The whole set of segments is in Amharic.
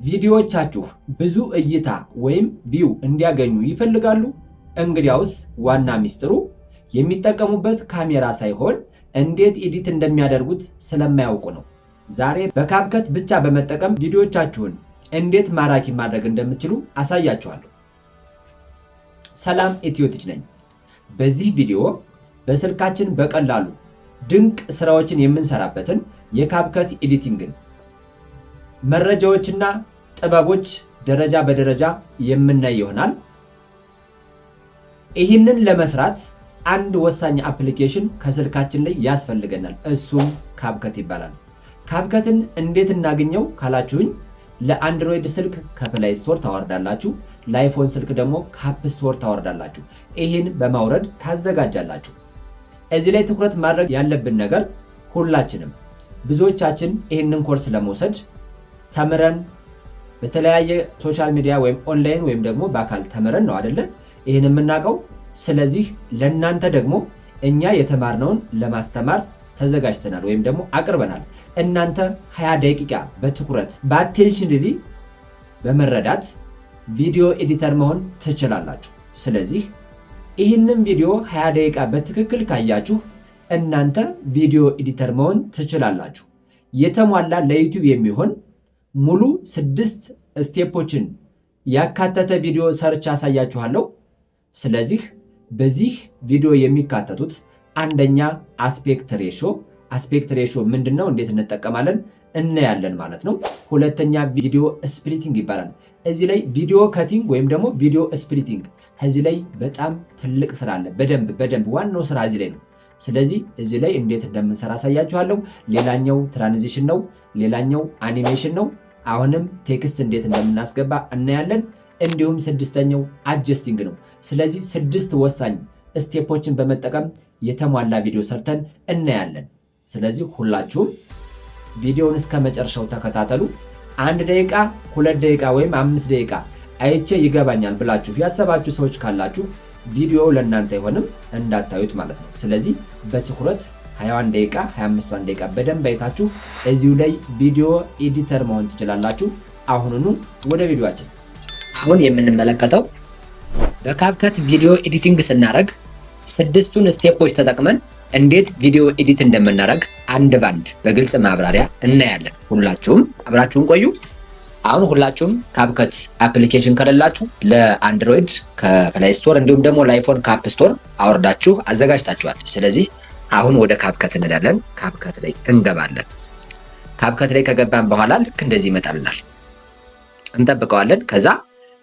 ቪዲዮዎቻችሁ ብዙ እይታ ወይም view እንዲያገኙ ይፈልጋሉ? እንግዲያውስ ዋና ሚስጥሩ የሚጠቀሙበት ካሜራ ሳይሆን እንዴት edit እንደሚያደርጉት ስለማያውቁ ነው። ዛሬ በ CapCut ብቻ በመጠቀም ቪዲዮዎቻችሁን እንዴት ማራኪ ማድረግ እንደምትችሉ አሳያችኋለሁ። ሰላም፣ ኢትዮቲች ነኝ። በዚህ ቪዲዮ በስልካችን በቀላሉ ድንቅ ስራዎችን የምንሰራበትን የ CapCut editing ን መረጃዎችና ጥበቦች ደረጃ በደረጃ የምናይ ይሆናል። ይህንን ለመስራት አንድ ወሳኝ application ከስልካችን ላይ ያስፈልገናል። እሱም CapCut ይባላል። CapCut ን እንዴት እናገኘው ካላችሁኝ፣ ለ Android ስልክ ከ Play Store ታወርዳላችሁ፣ ለ iPhone ስልክ ደግሞ ከ App Store ታወርዳላችሁ። ይህን በማውረድ ታዘጋጃላችሁ። እዚህ ላይ ትኩረት ማድረግ ያለብን ነገር፣ ሁላችንም ብዙዎቻችን ይህንን ኮርስ ለመውሰድ ተምረን በተለያየ social media ወይም ኦንላይን ወይም ደግሞ በአካል ተምረን ነው አደለ ይህን የምናውቀው። ስለዚህ ለእናንተ ደግሞ እኛ የተማርነውን ለማስተማር ተዘጋጅተናል ወይም ደግሞ አቅርበናል። እናንተ 20 ደቂቃ በትኩረት በ attention በመረዳት video editor መሆን ትችላላችሁ። ስለዚህ ይህንን ቪዲዮ 20 ደቂቃ በትክክል ካያችሁ እናንተ video editor መሆን ትችላላችሁ። የተሟላ ለ YouTube የሚሆን ሙሉ ስድስት step ኦችን ያካተተ ቪዲዮ ሰርቼ አሳያችኋለሁ። ስለዚህ በዚህ ቪዲዮ የሚካተቱት አንደኛ aspect ratio፣ aspect ratio ምንድን ነው፣ እንዴት እንጠቀማለን እናያለን ማለት ነው። ሁለተኛ video splitting ይባላል። እዚህ ላይ video cutting ወይም ደግሞ video splitting፣ እዚህ ላይ በጣም ትልቅ ስራ አለ። በደንብ በደንብ ዋናው ስራ እዚህ ላይ ነው። ስለዚህ እዚህ ላይ እንዴት እንደምንሰራ አሳያችኋለሁ። ሌላኛው transition ነው። ሌላኛው አኒሜሽን ነው። አሁንም text እንዴት እንደምናስገባ እናያለን። እንዲሁም ስድስተኛው adjusting ነው። ስለዚህ ስድስት ወሳኝ step ኦችን በመጠቀም የተሟላ ቪዲዮ ሰርተን እናያለን። ስለዚህ ሁላችሁም ቪዲዮውን እስከ መጨረሻው ተከታተሉ። 1 ደቂቃ፣ 2 ደቂቃ ወይም 5 ደቂቃ አይቼ ይገባኛል ብላችሁ ያሰባችሁ ሰዎች ካላችሁ ቪዲዮው ለእናንተ አይሆንም፣ እንዳታዩት ማለት ነው። ስለዚህ በትኩረት 21 ደቂቃ፣ 25 ደቂቃ በደንብ አይታችሁ እዚሁ ላይ video editor መሆን ትችላላችሁ። አሁኑኑ ወደ ቪዲዮአችን። አሁን የምንመለከተው በ CapCut video editing ስናደርግ ስድስቱን step ኦች ተጠቅመን እንዴት video edit እንደምናደርግ አንድ ባንድ በግልጽ ማብራሪያ እናያለን። ሁላችሁም አብራችሁን ቆዩ። አሁን ሁላችሁም CapCut application ከሌላችሁ ለ Android ከ Play Store እንዲሁም ደግሞ ለ iPhone ከ App Store አወርዳችሁ አዘጋጅታችኋል። ስለዚህ አሁን ወደ CapCut እንሄዳለን። CapCut ላይ እንገባለን። CapCut ላይ ከገባን በኋላ ልክ እንደዚህ ይመጣልናል። እንጠብቀዋለን። ከዛ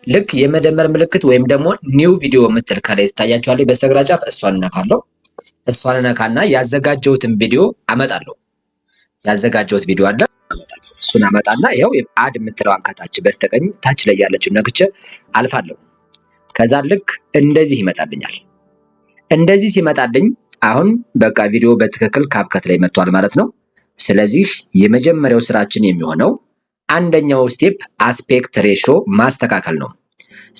ልክ የመደመር ምልክት ወይም ደግሞ new video የምትል ከላይ ትታያችኋለች በስተግራ ጫፍ፣ እሷን እነካለሁ። እሷን እነካና ያዘጋጀሁትን ቪዲዮ አመጣለሁ። ያዘጋጀሁት ቪዲዮ አለ፣ አመጣለሁ። እሱን አመጣና ይኸው add የምትለዋን ከታች በስተቀኝ ታች ላይ ያለችውን ነክቼ አልፋለሁ። ከዛ ልክ እንደዚህ ይመጣልኛል። እንደዚህ ሲመጣልኝ አሁን በቃ ቪዲዮ በትክክል CapCut ላይ መጥቷል ማለት ነው። ስለዚህ የመጀመሪያው ስራችን የሚሆነው አንደኛው step aspect ratio ማስተካከል ነው።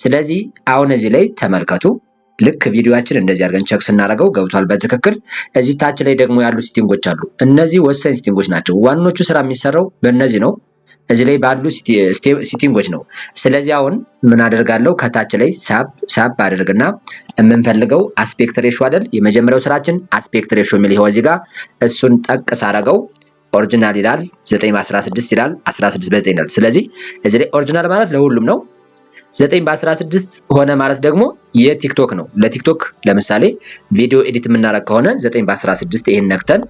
ስለዚህ አሁን እዚህ ላይ ተመልከቱ። ልክ ቪዲዮአችን እንደዚህ አድርገን check ስናደርገው ገብቷል በትክክል። እዚህ ታች ላይ ደግሞ ያሉ setting ኦች አሉ። እነዚህ ወሳኝ setting ኦች ናቸው። ዋናዎቹ ስራ የሚሰራው በእነዚህ ነው። እዚህ ላይ ባሉ setting ኦች ነው። ስለዚህ አሁን ምን አደርጋለሁ? ከታች ላይ ሳብ ሳብ አደርግና የምንፈልገው aspect ratio አይደል? የመጀመሪያው ስራችን aspect ratio የሚል ይኸው እዚህ ጋር፣ እሱን ጠቅ ሳደርገው original ይላል፣ 9 በ16 ይላል፣ 16 በ9 ይላል። ስለዚህ እዚህ ላይ original ማለት ለሁሉም ነው። 9 በ16 ሆነ ማለት ደግሞ የ TikTok ነው። ለ TikTok ለምሳሌ video edit የምናደርግ ከሆነ 9 በ16 ይሄን ነክተን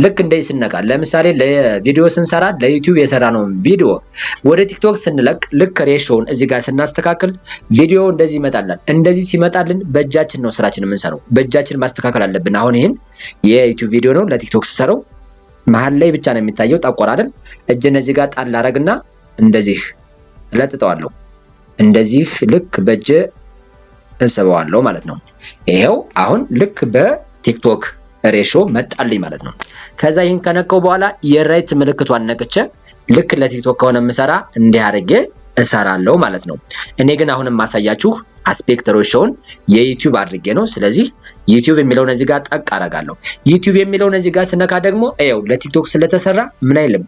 ልክ እንደዚህ ስነካ፣ ለምሳሌ ለቪዲዮ ስንሰራ ለ YouTube የሰራነውን ቪዲዮ ወደ TikTok ስንለቅ ልክ ratio ውን እዚህ ጋር ስናስተካክል ቪዲዮ እንደዚህ ይመጣልናል። እንደዚህ ሲመጣልን በእጃችን ነው ስራችን የምንሰራው። በእጃችን ማስተካከል አለብን። አሁን ይህን የ YouTube ቪዲዮ ነው፣ ለ TikTok ስሰራው መሀል ላይ ብቻ ነው የሚታየው። ጠቆር አይደል? እጄን እዚህ ጋር ጣል አረግና እንደዚህ እለጥጠዋለሁ። እንደዚህ ልክ በእጄ እስበዋለሁ ማለት ነው። ይሄው አሁን ልክ በ TikTok ratio መጣልኝ ማለት ነው። ከዛ ይህን ከነካው በኋላ የ right ምልክቷን ነክቼ ልክ ለ TikTok ከሆነ የምሰራ እንዲህ አድርጌ እሰራለሁ ማለት ነው። እኔ ግን አሁን የማሳያችሁ aspect ratio ውን የ YouTube አድርጌ ነው። ስለዚህ YouTube የሚለውን እዚህ ጋር ጠቅ አደርጋለሁ። YouTube የሚለውን እዚህ ጋር ስነካ ደግሞ ይኸው ለ TikTok ስለተሰራ ምን አይልም፣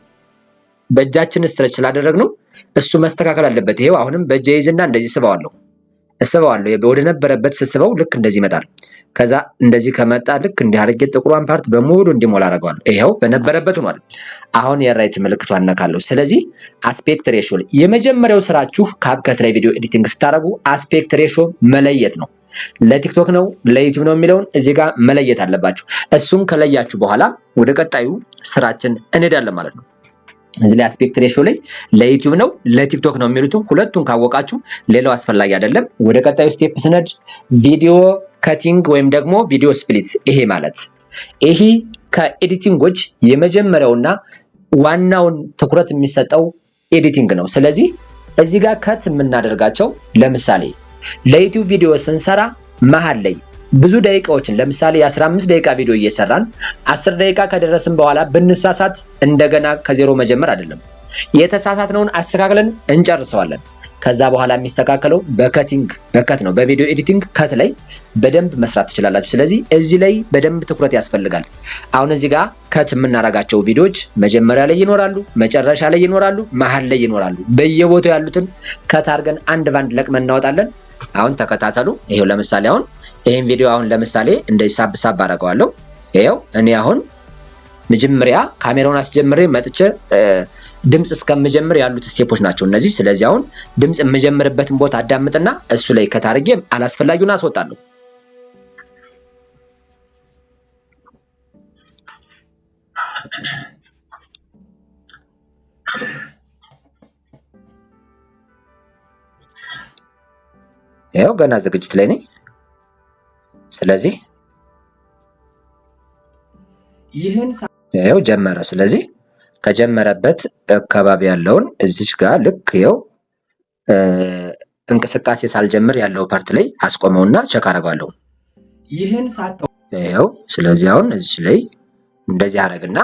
በእጃችን stretch ስላደረግነው እሱ መስተካከል አለበት። ይሄው አሁንም በእጄ ይዝና እንደዚህ ስበዋለሁ እስበዋለሁ ወደ ነበረበት ስስበው ልክ እንደዚህ ይመጣል። ከዛ እንደዚህ ከመጣ ልክ እንዲህ አድርጌ ጥቁሯን part በሙሉ እንዲሞላ አደርገዋለሁ። ይኸው በነበረበት ሆኗል። አሁን የ right ምልክቷን እነካለሁ። ስለዚህ aspect ratio የመጀመሪያው ስራችሁ CapCut ላይ video editing ስታደርጉ aspect ratio መለየት ነው። ለ TikTok ነው ለ YouTube ነው የሚለውን እዚህ ጋር መለየት አለባችሁ። እሱን ከለያችሁ በኋላ ወደ ቀጣዩ ስራችን እንሄዳለን ማለት ነው። እዚህ ላይ aspect ratio ላይ ለ YouTube ነው ለ TikTok ነው የሚሉት ሁለቱን ካወቃችሁ ሌላው አስፈላጊ አይደለም። ወደ ቀጣዩ step ስንሄድ video cutting ወይም ደግሞ video split። ይሄ ማለት ይሄ ከ editing ኦች የመጀመሪያውና ዋናውን ትኩረት የሚሰጠው editing ነው። ስለዚህ እዚህ ጋር cut የምናደርጋቸው ለምሳሌ ለ YouTube ቪዲዮ ስንሰራ መሀል ላይ ብዙ ደቂቃዎችን ለምሳሌ የ15 ደቂቃ ቪዲዮ እየሰራን 10 ደቂቃ ከደረስን በኋላ ብንሳሳት እንደገና ከዜሮ መጀመር አይደለም። የተሳሳትነውን አስተካክለን እንጨርሰዋለን። ከዛ በኋላ የሚስተካከለው በ cutting በ cut ነው። በ video editing cut ላይ በደንብ መስራት ትችላላችሁ። ስለዚህ እዚህ ላይ በደንብ ትኩረት ያስፈልጋል። አሁን እዚህ ጋር cut የምናደርጋቸው ቪዲዮዎች መጀመሪያ ላይ ይኖራሉ፣ መጨረሻ ላይ ይኖራሉ፣ መሀል ላይ ይኖራሉ። በየቦታው ያሉትን cut አድርገን አንድ ባንድ ለቅመን እናወጣለን። አሁን ተከታተሉ። ይሄው ለምሳሌ አሁን ይሄን ቪዲዮ አሁን ለምሳሌ እንደዚህ ሳብ ሳብ አደርገዋለሁ። ይሄው እኔ አሁን መጀመሪያ ካሜራውን አስጀምሬ መጥቼ ድምፅ እስከምጀምር ያሉት step ኦች ናቸው እነዚህ። ስለዚህ አሁን ድምፅ የምጀምርበትን ቦታ አዳምጥና እሱ ላይ cut አድርጌ አላስፈላጊውን አስወጣለሁ። ይኸው ገና ዝግጅት ላይ ነኝ። ስለዚህ ይህን ይኸው ጀመረ። ስለዚህ ከጀመረበት አካባቢ ያለውን እዚች ጋር ልክ ይኸው እንቅስቃሴ ሳልጀምር ያለው part ላይ አስቆመውና check አደርገዋለሁ። ይህን ሳታውቁ ይኸው ስለዚህ አሁን እዚች ላይ እንደዚህ አደረግና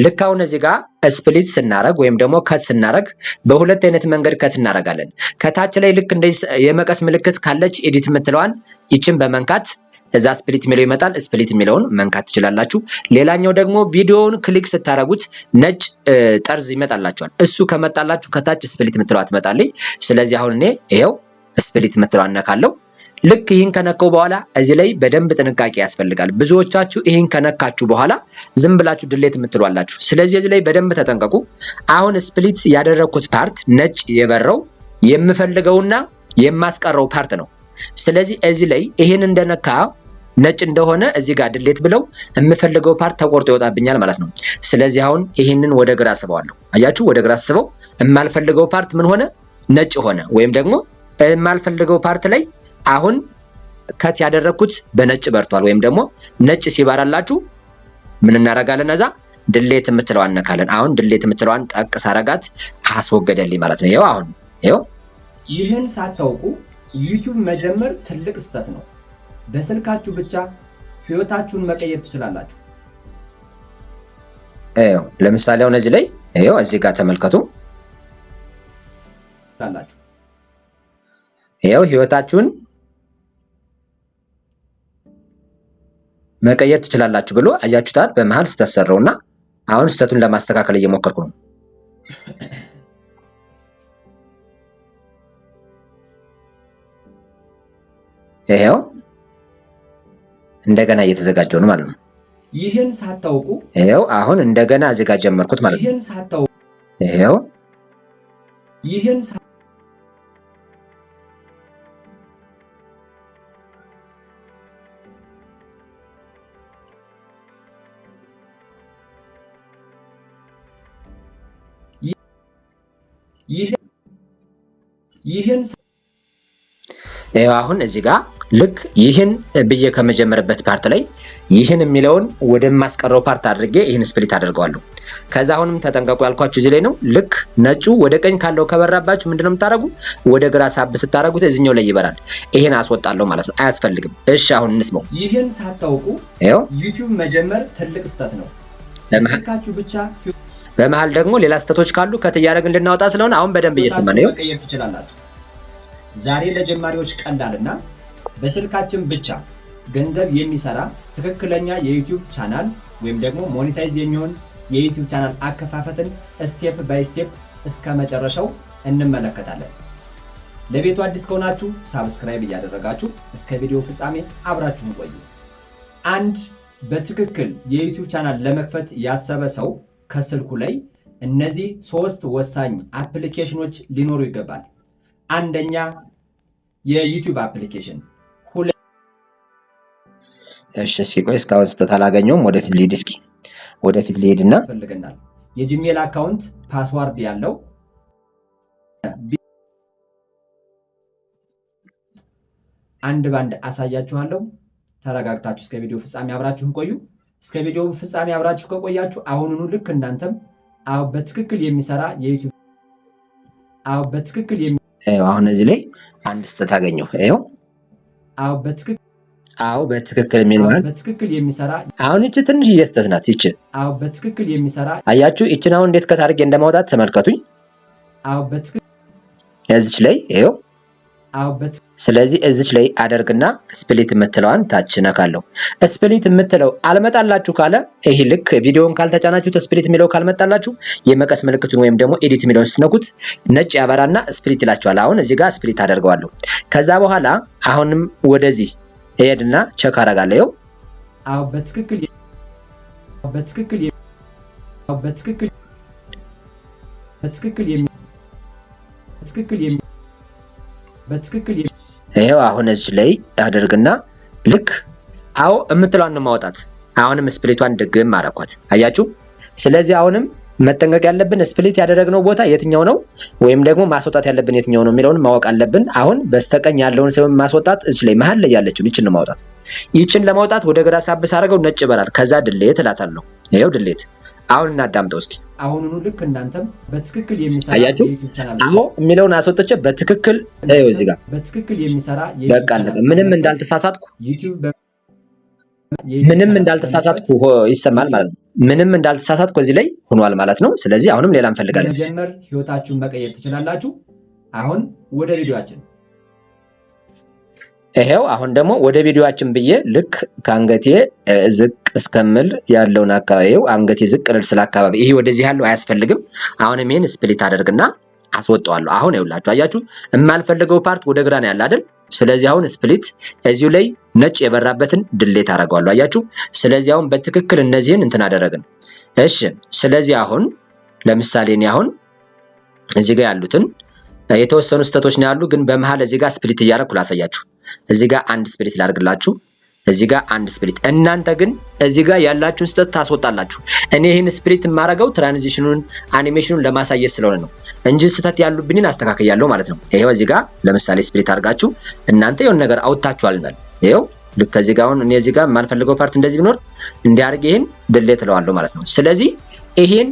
ልክ አሁን እዚህ ጋር split ስናረግ ወይም ደግሞ cut ስናረግ በሁለት አይነት መንገድ cut እናረጋለን። ከታች ላይ ልክ እንደዚህ የመቀስ ምልክት ካለች edit የምትለዋን ይችን በመንካት እዛ split የሚለው ይመጣል። split የሚለውን መንካት ትችላላችሁ። ሌላኛው ደግሞ ቪዲዮውን click ስታረጉት ነጭ ጠርዝ ይመጣላችኋል። እሱ ከመጣላችሁ ከታች split የምትለዋ ትመጣለች። ስለዚህ አሁን እኔ ይኸው split የምትለዋ እነካለሁ። ልክ ይህን ከነካው በኋላ እዚህ ላይ በደንብ ጥንቃቄ ያስፈልጋል። ብዙዎቻችሁ ይህን ከነካችሁ በኋላ ዝም ብላችሁ delete የምትሏላችሁ። ስለዚህ እዚህ ላይ በደንብ ተጠንቀቁ። አሁን split ያደረኩት part ነጭ የበራው የምፈልገውና የማስቀረው part ነው። ስለዚህ እዚህ ላይ ይህን እንደነካ ነጭ እንደሆነ እዚህ ጋር delete ብለው የምፈልገው part ተቆርጦ ይወጣብኛል ማለት ነው። ስለዚህ አሁን ይህንን ወደ ግራ ስበዋለሁ። አያችሁ፣ ወደ ግራ ስበው የማልፈልገው part ምን ሆነ? ነጭ ሆነ። ወይም ደግሞ የማልፈልገው part ላይ አሁን cut ያደረኩት በነጭ በርቷል። ወይም ደግሞ ነጭ ሲበራላችሁ ምን እናደርጋለን? እዛ delete የምትለዋን እነካለን። አሁን delete የምትለዋን ጠቅ ሳረጋት አስወገደልኝ ማለት ነው። ይኸው አሁን ይኸው ይህን ሳታውቁ YouTube መጀመር ትልቅ ስህተት ነው። በስልካችሁ ብቻ ህይወታችሁን መቀየር ትችላላችሁ። ይኸው ለምሳሌ አሁን እዚህ ላይ ይኸው እዚህ ጋር ተመልከቱ። ይኸው ህይወታችሁን መቀየር ትችላላችሁ ብሎ አያችሁታል። በመሃል ስህተት ሰራውና አሁን ስህተቱን ለማስተካከል እየሞከርኩ ነው። ይኸው እንደገና እየተዘጋጀው ነው ማለት ነው። ይህን ሳታውቁ ይኸው አሁን እንደገና እዚህ ጋር ጀመርኩት ማለት ነው። ይህን ሳታውቁ ይኸው ይህን ይህን ይኸው አሁን እዚህ ጋር ልክ ይህን ብዬ ከመጀመርበት part ላይ ይህን የሚለውን ወደማስቀረው part አድርጌ ይህን split አድርገዋለሁ። ከዛ አሁንም ተጠንቀቁ ያልኳችሁ እዚህ ላይ ነው። ልክ ነጩ ወደ ቀኝ ካለው ከበራባችሁ ምንድነው የምታደርጉ? ወደ ግራ ሳብ ስታደርጉት እዚህኛው ላይ ይበራል። ይሄን አስወጣለሁ ማለት ነው፣ አያስፈልግም። እሺ አሁን እንስማው። ይህን ሳታውቁ ይኸው YouTube መጀመር ትልቅ ስህተት ነው። ስልካችሁ ብቻ በመሃል ደግሞ ሌላ ስህተቶች ካሉ cut እያደረግን እንድናወጣ ስለሆነ አሁን በደንብ እየሰማን ነው። መቀየር ትችላላችሁ። ዛሬ ለጀማሪዎች ቀላልና በስልካችን ብቻ ገንዘብ የሚሰራ ትክክለኛ የ YouTube channel ወይም ደግሞ monetize የሚሆን የ YouTube channel አከፋፈትን step by step እስከ መጨረሻው እንመለከታለን። ለቤቱ አዲስ ከሆናችሁ subscribe እያደረጋችሁ እስከ ቪዲዮ ፍጻሜ አብራችሁን ቆዩ። አንድ በትክክል የ YouTube channel ለመክፈት ያሰበ ሰው ከስልኩ ላይ እነዚህ ሶስት ወሳኝ application ኖች ሊኖሩ ይገባል። አንደኛ የ YouTube application፣ እሺ፣ እስኪ ቆይ፣ እስካሁን ስህተት አላገኘሁም። ወደፊት ልሂድ፣ እስኪ ወደፊት ልሂድና ያስፈልገናል። የ Gmail account password ያለው፣ አንድ ባንድ አሳያችኋለሁ። ተረጋግታችሁ እስከ ቪዲዮ ፍጻሜ አብራችሁን ቆዩ። እስከ ቪዲዮ ፍጻሜ አብራችሁ ከቆያችሁ አሁኑኑ ልክ እናንተም አዎ በትክክል የሚሰራ የ YouTube አዎ በትክክል ይኸው አሁን እዚህ ላይ አንድ ስህተት አገኘሁ። ይኸው አዎ በትክክል አዎ በትክክል የሚል ማለት በትክክል የሚሰራ አሁን ይቺ ትንሽ ስህተት ናት። ይቺ አዎ በትክክል የሚሰራ አያችሁ፣ ይችን አሁን እንዴት cut አድርጌ እንደማውጣት ተመልከቱኝ። አዎ በትክክል እዚች ላይ ይኸው አዎ በትክክል ስለዚህ እዚች ላይ አደርግና split የምትለዋን ታች ነካለሁ። Split የምትለው አልመጣላችሁ ካለ፣ ይሄ ልክ ቪዲዮውን ካልተጫናችሁት split የሚለው ካልመጣላችሁ የመቀስ ምልክቱን ወይም ደግሞ edit የሚለውን ስትነኩት ነጭ ያበራና split ይላችኋል። አሁን እዚህ ጋር split አደርገዋለሁ። ከዛ በኋላ አሁንም ወደዚህ እሄድና check አደርጋለሁ። ይኸው አዎ በትክክል በትክክል በትክክል በትክክል በትክክል በትክክል ይኸው አሁን እዚህ ላይ አደርግና ልክ አዎ የምትለዋን ነው ማውጣት። አሁንም split ቷን ድግም አረኳት። አያችሁ። ስለዚህ አሁንም መጠንቀቅ ያለብን split ያደረግነው ቦታ የትኛው ነው ወይም ደግሞ ማስወጣት ያለብን የትኛው ነው የሚለውን ማወቅ አለብን። አሁን በስተቀኝ ያለውን ሳይሆን ማስወጣት እዚህ ላይ መሀል ላይ ያለችውን ይችን ነው ማውጣት። ይችን ለማውጣት ወደ ግራ ሳብ ሳደርገው ነጭ ይበራል። ከዛ delete እላታለሁ። ይኸው delete። አሁን እናዳምጠው እስኪ። አሁኑኑ ልክ እናንተም በትክክል የሚሰራ አያችሁ? የ YouTube channel አዎ የሚለውን አስወጥቼ በትክክል ይኸው እዚህ ጋር በትክክል የሚሰራ በቃ አለቀ። ምንም እንዳልተሳሳትኩ YouTube ምንም እንዳልተሳሳትኩ ይሰማል ማለት ነው። ምንም እንዳልተሳሳትኩ እዚህ ላይ ሆኗል ማለት ነው። ስለዚህ አሁንም ሌላ እንፈልጋለን። መጀመር ህይወታችሁን መቀየር ትችላላችሁ። አሁን ወደ ቪዲዮአችን። ይሄው አሁን ደግሞ ወደ ቪዲዮአችን ብዬ ልክ ከአንገቴ ዝቅ እስከምል ያለውን አካባቢው አንገቴ ዝቅ ልል ስለ አካባቢ ይሄ ወደዚህ ያለው አያስፈልግም። አሁንም ይሄን split አደርግና አስወጣዋለሁ። አሁን ይኸውላችሁ አያችሁ፣ የማልፈልገው part ወደ ግራ ነው ያለ አይደል? ስለዚህ አሁን split እዚሁ ላይ ነጭ የበራበትን delete አደርገዋለሁ። አያችሁ። ስለዚህ አሁን በትክክል እነዚህን እንትን አደረግን። እሺ፣ ስለዚህ አሁን ለምሳሌ እኔ አሁን እዚህ ጋር ያሉትን የተወሰኑ ስህተቶች ነው ያሉ፣ ግን በመሃል እዚህ ጋር split እያደረኩ ላሳያችሁ። እዚህ ጋር አንድ split ላድርግላችሁ፣ እዚህ ጋር አንድ split። እናንተ ግን እዚህ ጋር ያላችሁን ስህተት ታስወጣላችሁ። እኔ ይህን split የማደርገው transition ኑን animation ኑን ለማሳየት ስለሆነ ነው እንጂ ስህተት ያሉብኝን አስተካክያለሁ ማለት ነው። ይሄው እዚህ ጋር ለምሳሌ split አድርጋችሁ እናንተ የሆነ ነገር አውጥታችኋል እንበል። ይሄው ልክ ከዚህ ጋር አሁን እኔ እዚህ ጋር የማልፈልገው part እንደዚህ ቢኖር እንዲያርግ ይሄን delete እለዋለሁ ማለት ነው። ስለዚህ ይሄን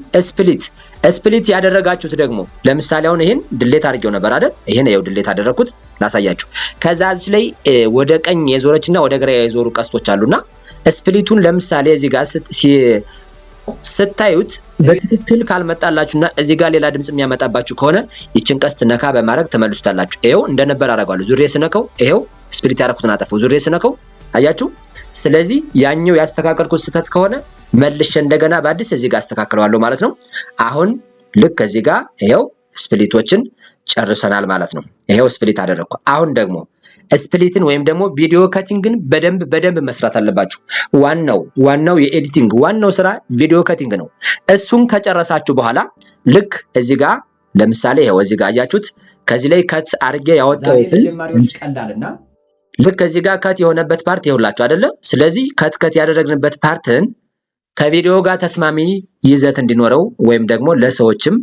split ያደረጋችሁት ደግሞ ለምሳሌ አሁን ይሄን delete አድርጌው ነበር አይደል? ይሄን ይኸው delete አደረግኩት ላሳያችሁ። ከዛ እዚህ ላይ ወደ ቀኝ የዞረችና ወደ ግራ የዞሩ ቀስቶች አሉና split ቱን ለምሳሌ እዚህ ጋር ስታዩት በትክክል ካልመጣላችሁና እዚህ ጋር ሌላ ድምጽ የሚያመጣባችሁ ከሆነ ይችን ቀስት ነካ በማድረግ ተመልሱታላችሁ። ይኸው እንደነበር አደርገዋለሁ። ዙሬ ስነከው ይኸው split ያደረኩትን አጠፋው። ዙሬ ስነከው አያችሁ። ስለዚህ ያኛው ያስተካከልኩት ስህተት ከሆነ መልሼ እንደገና በአዲስ እዚህ ጋር አስተካክለዋለሁ ማለት ነው። አሁን ልክ እዚህ ጋር ይኸው split ኦችን ጨርሰናል ማለት ነው። ይኸው split አደረግኩ። አሁን ደግሞ split ን ወይም ደግሞ video cutting ን በደንብ በደንብ መስራት አለባችሁ። ዋናው ዋናው የ editing ዋናው ስራ video cutting ነው። እሱን ከጨረሳችሁ በኋላ ልክ እዚህ ጋር ለምሳሌ ይኸው እዚህ ጋር አያችሁት። ከዚህ ላይ cut አድርጌ ዛሬ ያወጣሁትን ለጀማሪዎች ቀላልና ልክ እዚህ ጋር cut የሆነበት part ይኸውላችሁ አይደለ? ስለዚህ cut cut ያደረግንበት part ን ከቪዲዮ ጋር ተስማሚ ይዘት እንዲኖረው ወይም ደግሞ ለሰዎችም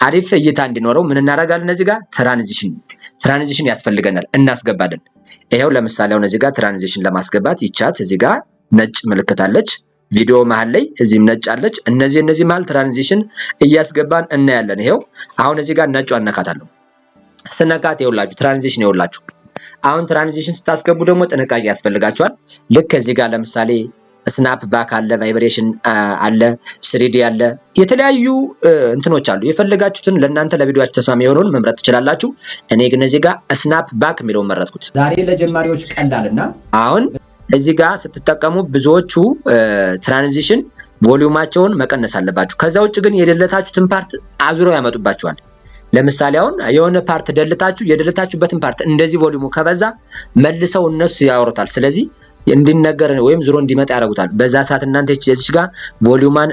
አሪፍ እይታ እንዲኖረው ምን እናደርጋለን? እዚህ ጋር transition ያስፈልገናል፣ እናስገባለን። ይኸው ለምሳሌ አሁን እዚህ ጋር transition ለማስገባት ይቻት እዚህ ጋር ነጭ ምልክት አለች፣ ቪዲዮ መሃል ላይ እዚህም ነጭ አለች። እነዚህ መሃል transition እያስገባን እናያለን። ይኸው አሁን እዚህ ጋር ነጯን እነካታለሁ። ስነካት ይኸውላችሁ transition ይኸውላችሁ። አሁን transition ስታስገቡ ደግሞ ጥንቃቄ ያስፈልጋችኋል። ልክ እዚህ ጋር ለምሳሌ snap back አለ፣ vibration አለ፣ 3D አለ፣ የተለያዩ እንትኖች አሉ። የፈለጋችሁትን ለእናንተ ለቪዲዮአችሁ ተስማሚ የሆነውን መምረጥ ትችላላችሁ። እኔ ግን እዚህ ጋር snap back የሚለውን መረጥኩት። ዛሬ ለጀማሪዎች ቀላልና አሁን እዚህ ጋር ስትጠቀሙ ብዙዎቹ transition volume ኣቸውን መቀነስ አለባችሁ። ከዛ ውጭ ግን የደለታችሁትን part አዙረው ያመጡባችኋል። ለምሳሌ አሁን የሆነ part ደልታችሁ የደልታችሁበትን part እንደዚህ volume ኡ ከበዛ መልሰው እነሱ ያወሩታል። ስለዚህ እንዲነገር ወይም ዙሮ እንዲመጣ ያደርጉታል። በዛ ሰዓት እናንተ እዚች ጋር volume ኧን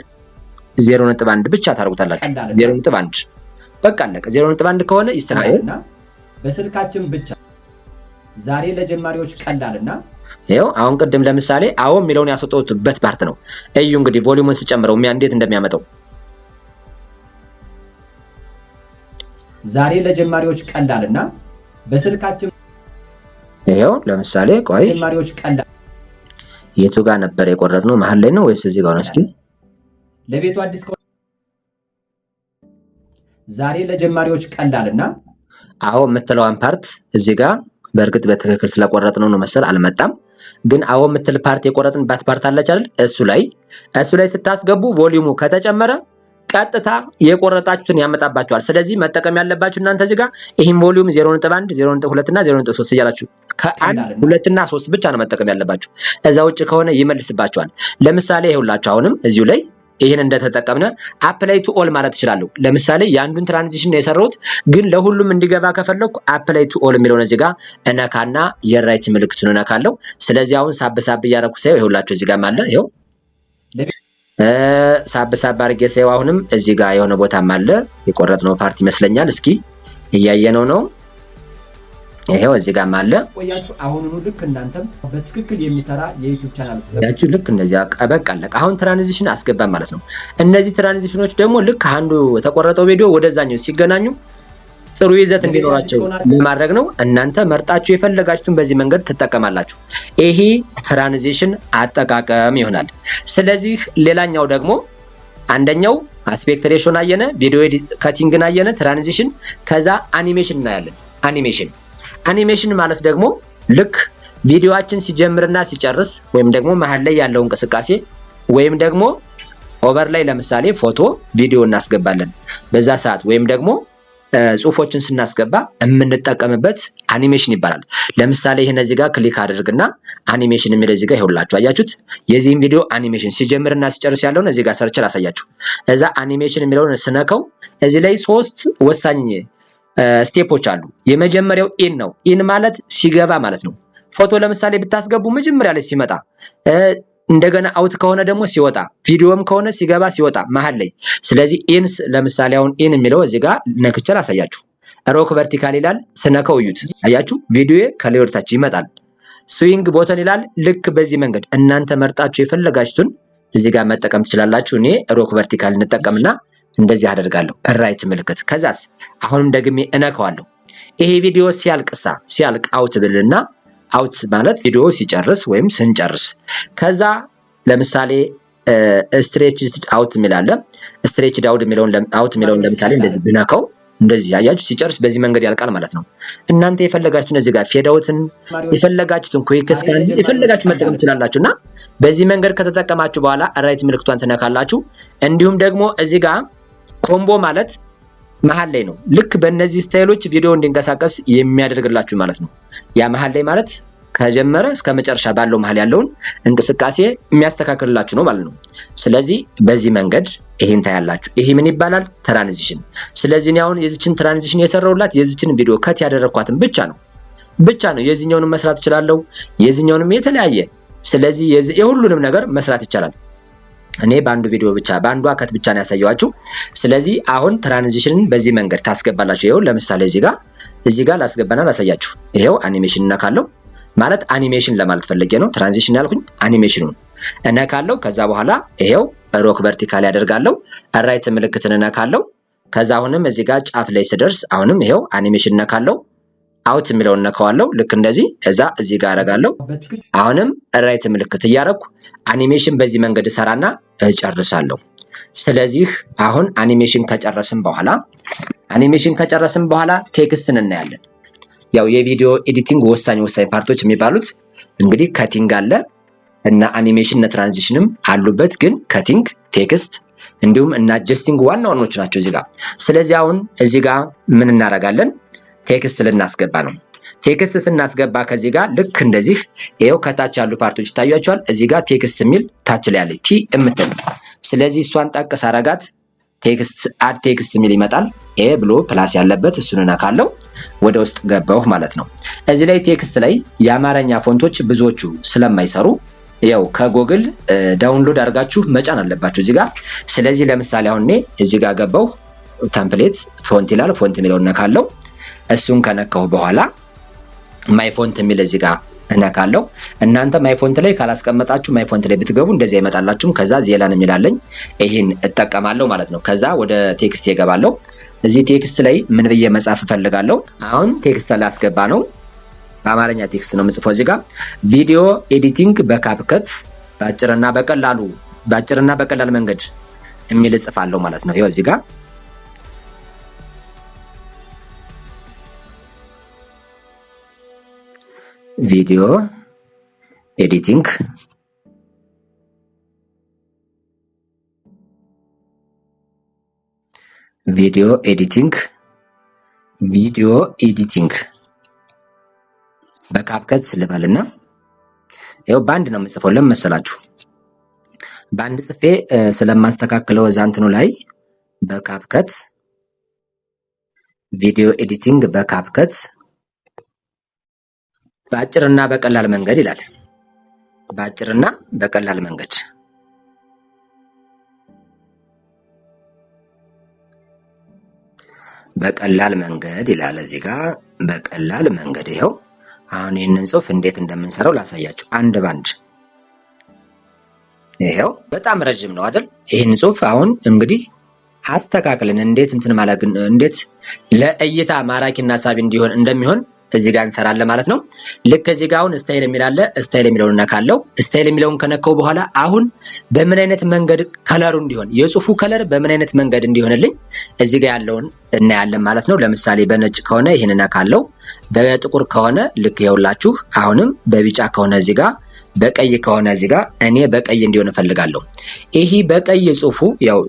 0.1 ብቻ ታደርጉታላችሁ። ቀላልና 0.1፣ በቃ አለቀ። 0.1 ከሆነ ይስተካከላል። እና በስልካችን ብቻ ዛሬ ለጀማሪዎች ቀላልና ይኸው አሁን ቅድም ለምሳሌ አዎ የሚለውን ያስወጣሁበት part ነው። እዩ እንግዲህ volume ኡን ስጨምረው እንዴት እንደሚያመጣው። ዛሬ ለጀማሪዎች ቀላልና በስልካችን ይኸው ለምሳሌ ቆይ ጀማሪዎች ቀላል የቱ ጋር ነበር የቆረጥነው? መሀል ላይ ነው ወይስ እዚህ ጋር ነው? እስኪ ለቤቱ አዲስ ከሆነ ዛሬ ለጀማሪዎች ቀላልና አዎ የምትለዋን part እዚህ ጋር በእርግጥ በትክክል ስለቆረጥነው ነው መሰል አልመጣም። ግን አዎ የምትል part የቆረጥንባት part አለች አይደል? እሱ ላይ ስታስገቡ volume ኡ ከተጨመረ ቀጥታ የቆረጣችሁትን ያመጣባችኋል። ስለዚህ መጠቀም ያለባችሁ እናንተ እዚህ ጋር ይህን volume 0.1፣ 0.2 እና 0.3 እያላችሁ ከአንድ ቀላልና ሁለት እና ሶስት ብቻ ነው መጠቀም ያለባችሁ። እዛ ውጭ ከሆነ ይመልስባችኋል። ለምሳሌ ይኸውላችሁ አሁንም እዚሁ ላይ ይህን እንደተጠቀምነ apply to all ማለት እችላለሁ። ለምሳሌ የአንዱን transition ነው የሰራሁት፣ ግን ለሁሉም እንዲገባ ከፈለኩ apply to all የሚለውን እዚህ ጋር እነካና የ right ምልክቱን እነካለሁ። ስለዚህ አሁን ሳብ ሳብ እያደረኩ ሳየው ይኸውላችሁ እዚህ ጋር አለ። ይኸው ሳብ ሳብ አድርጌ ሳየው አሁንም እዚህ ጋር የሆነ ቦታም አለ፣ የቆረጥነው part ይመስለኛል። እስኪ እያየነው ነው። ይሄው እዚህ ጋርም አለ። ቆያችሁ አሁኑኑ ልክ እናንተም በትክክል የሚሰራ የ YouTube channel ያችሁ ልክ እንደዚያ በቃ አለቀ። አሁን transition አስገባም ማለት ነው። እነዚህ transition ኖች ደግሞ ልክ አንዱ የተቆረጠው ቪዲዮ ወደዛኛው ሲገናኙ ጥሩ ይዘት እንዲኖራቸው ለማድረግ ነው። እናንተ መርጣችሁ የፈለጋችሁትን በዚህ መንገድ ትጠቀማላችሁ። ይሄ transition አጠቃቀም ይሆናል። ስለዚህ ሌላኛው ደግሞ አንደኛው aspect ratio ን አየነ፣ video cutting ን አየነ፣ transition፣ ከዛ አኒሜሽን እናያለን። አኒሜሽን ማለት ደግሞ ልክ ቪዲዮአችን ሲጀምርና ሲጨርስ ወይም ደግሞ መሀል ላይ ያለው እንቅስቃሴ ወይም ደግሞ overlay ለምሳሌ ፎቶ፣ ቪዲዮ እናስገባለን በዛ ሰዓት ወይም ደግሞ ጽሁፎችን ስናስገባ የምንጠቀምበት አኒሜሽን ይባላል። ለምሳሌ ይህን እዚህ ጋር click አድርግና አኒሜሽን የሚል እዚህ ጋር ይኸውላችሁ አያችሁት? የዚህን ቪዲዮ አኒሜሽን ሲጀምርና ሲጨርስ ያለውን እዚህ ጋር ሰርቼ ላሳያችሁ። እዛ አኒሜሽን የሚለውን ስነከው እዚህ ላይ ሶስት ወሳኝ step ኦች አሉ። የመጀመሪያው in ነው። In ማለት ሲገባ ማለት ነው። ፎቶ ለምሳሌ ብታስገቡ መጀመሪያ ላይ ሲመጣ፣ እንደገና out ከሆነ ደግሞ ሲወጣ፣ ቪዲዮም ከሆነ ሲገባ ሲወጣ መሀል ላይ። ስለዚህ in ለምሳሌ አሁን in የሚለው እዚህ ጋር ነክቼ ላሳያችሁ። Rock vertical ይላል። ስነከው እዩት። አያችሁ፣ ቪዲዮ ከላይ ወደታች ይመጣል። Swing button ይላል። ልክ በዚህ መንገድ እናንተ መርጣችሁ የፈለጋችሁትን እዚህ ጋር መጠቀም ትችላላችሁ። እኔ rock vertical እንጠቀምና እንደዚህ አደርጋለሁ። Right ምልክት። ከዛስ አሁንም ደግሜ እነከዋለሁ። ይሄ ቪዲዮ ሲያልቅሳ ሲያልቅ out ብልና out ማለት ቪዲዮ ሲጨርስ ወይም ስንጨርስ ከዛ ለምሳሌ stretch out የሚል አለ። Stretch out የሚለውን ለምሳሌ እንደዚህ ብነከው እንደዚህ ያያችሁ ሲጨርስ በዚህ መንገድ ያልቃል ማለት ነው። እናንተ የፈለጋችሁትን እዚህ ጋር fade out ን የፈለጋችሁትን quick scan የፈለጋችሁ መጠቀም ትችላላችሁ። እና በዚህ መንገድ ከተጠቀማችሁ በኋላ right ምልክቷን ትነካላችሁ። እንዲሁም ደግሞ እዚህ ጋር combo ማለት መሀል ላይ ነው። ልክ በእነዚህ style ኦች ቪዲዮ እንዲንቀሳቀስ የሚያደርግላችሁ ማለት ነው። ያ መሀል ላይ ማለት ከጀመረ እስከ መጨረሻ ባለው መሀል ያለውን እንቅስቃሴ የሚያስተካክልላችሁ ነው ማለት ነው። ስለዚህ በዚህ መንገድ ይሄን ታያላችሁ። ይሄ ምን ይባላል? Transition። ስለዚህ እኔ አሁን የዚችን transition የሰራሁላት የዚችን ቪዲዮ cut ያደረኳትን ብቻ ነው። የዚህኛውንም መስራት እችላለሁ፣ የዚህኛውንም የተለያየ። ስለዚህ የሁሉንም ነገር መስራት ይቻላል። እኔ በአንዱ ቪዲዮ ብቻ በአንዷ cut ብቻ ነው ያሳየኋችሁ። ስለዚህ አሁን transition ን በዚህ መንገድ ታስገባላችሁ። ይኸው ለምሳሌ እዚህ ጋር ላስገባና ላሳያችሁ። ይኸው አኒሜሽን እነካለሁ ማለት አኒሜሽን ለማለት ፈልጌ ነው። Transition ያልኩኝ አኒሜሽኑን እነካለሁ። ከዛ በኋላ ይሄው rock vertical ያደርጋለሁ። Right ምልክትን እነካለሁ። ከዛ አሁንም እዚህ ጋር ጫፍ ላይ ስደርስ አሁንም ይሄው አኒሜሽን እነካለሁ። Out የሚለውን እነካዋለሁ። ልክ እንደዚህ እዛ እዚህ ጋር አደርጋለሁ። አሁንም right ምልክት እያደረኩ አኒሜሽን በዚህ መንገድ እሰራና እጨርሳለሁ። ስለዚህ አሁን አኒሜሽን ከጨረስን በኋላ text ን እናያለን። ያው የ video editing ወሳኝ ወሳኝ part ኦች የሚባሉት እንግዲህ cutting አለ እና አኒሜሽን እና transition ም አሉበት። ግን cutting፣ text እንዲሁም እና adjusting ዋና ዋናዎች ናቸው እዚህ ጋር። ስለዚህ አሁን እዚህ ጋር ምን እናደርጋለን? Text ልናስገባ ነው። Text ስናስገባ ከዚህ ጋር ልክ እንደዚህ ይኸው ከታች ያሉ part ኦች ይታያቸዋል። እዚህ ጋር text የሚል ታች ላይ ያለ T የምትል፣ ስለዚህ እሷን ጠቅ ሳረጋት Text, add text የሚል ይመጣል። A ብሎ plus ያለበት እሱን እነካለው። ወደ ውስጥ ገባሁ ማለት ነው። እዚህ ላይ text ላይ የአማርኛ font ኦች ብዙዎቹ ስለማይሰሩ ያው ከ Google download አድርጋችሁ መጫን አለባችሁ እዚህ ጋር። ስለዚህ ለምሳሌ አሁን እኔ እዚህ ጋር ገባሁ። Template font ይላል። Font የሚለውን እነካለው። እሱን ከነካሁ በኋላ my font የሚል እዚህ ጋር እነካለው። እናንተ my font ላይ ካላስቀመጣችሁ my font ላይ ብትገቡ እንደዚህ አይመጣላችሁም። ከዛ ዜላን የሚል አለኝ፣ ይህን እጠቀማለሁ ማለት ነው። ከዛ ወደ text እገባለሁ። እዚህ text ላይ ምን ብዬ መጻፍ እፈልጋለሁ? አሁን text ላስገባ ነው። በአማርኛ text ነው የምጽፈው። እዚህ ጋር video editing በ CapCut በአጭርና በቀላል መንገድ የሚል እጽፋለሁ ማለት ነው። ይኸው እዚህ ጋር video editing video editing video editing በ CapCut ልበልና ይኸው በአንድ ነው የምጽፈው። ለምን መሰላችሁ? በአንድ ጽፌ ስለማስተካክለው እዛ እንትኑ ላይ በ CapCut video editing በ CapCut በአጭርና በቀላል መንገድ ይላል። በአጭርና በቀላል መንገድ፣ በቀላል መንገድ ይላል እዚህ ጋር በቀላል መንገድ። ይኸው አሁን ይህንን ጽሁፍ እንዴት እንደምንሰራው ላሳያችሁ አንድ ባንድ። ይኸው በጣም ረዥም ነው አይደል? ይህን ጽሁፍ አሁን እንግዲህ አስተካክለን እንዴት እንትን ማለት እንዴት ለእይታ ማራኪና ሳቢ እንዲሆን እንደሚሆን እዚህ ጋር እንሰራለን ማለት ነው። ልክ እዚህ ጋር አሁን style የሚል አለ። Style የሚለውን እነካለው። Style የሚለውን ከነካው በኋላ አሁን በምን አይነት መንገድ color ኡ እንዲሆን፣ የጽሁፉ color በምን አይነት መንገድ እንዲሆንልኝ እዚህ ጋር ያለውን እናያለን ማለት ነው። ለምሳሌ በነጭ ከሆነ ይህን እነካለው። በጥቁር ከሆነ ልክ ይኸውላችሁ፣ አሁንም በቢጫ ከሆነ እዚህ ጋር፣ በቀይ ከሆነ እዚህ ጋር፣ እኔ በቀይ እንዲሆን እፈልጋለሁ። ይሄ በቀይ ጽሁፉ ያው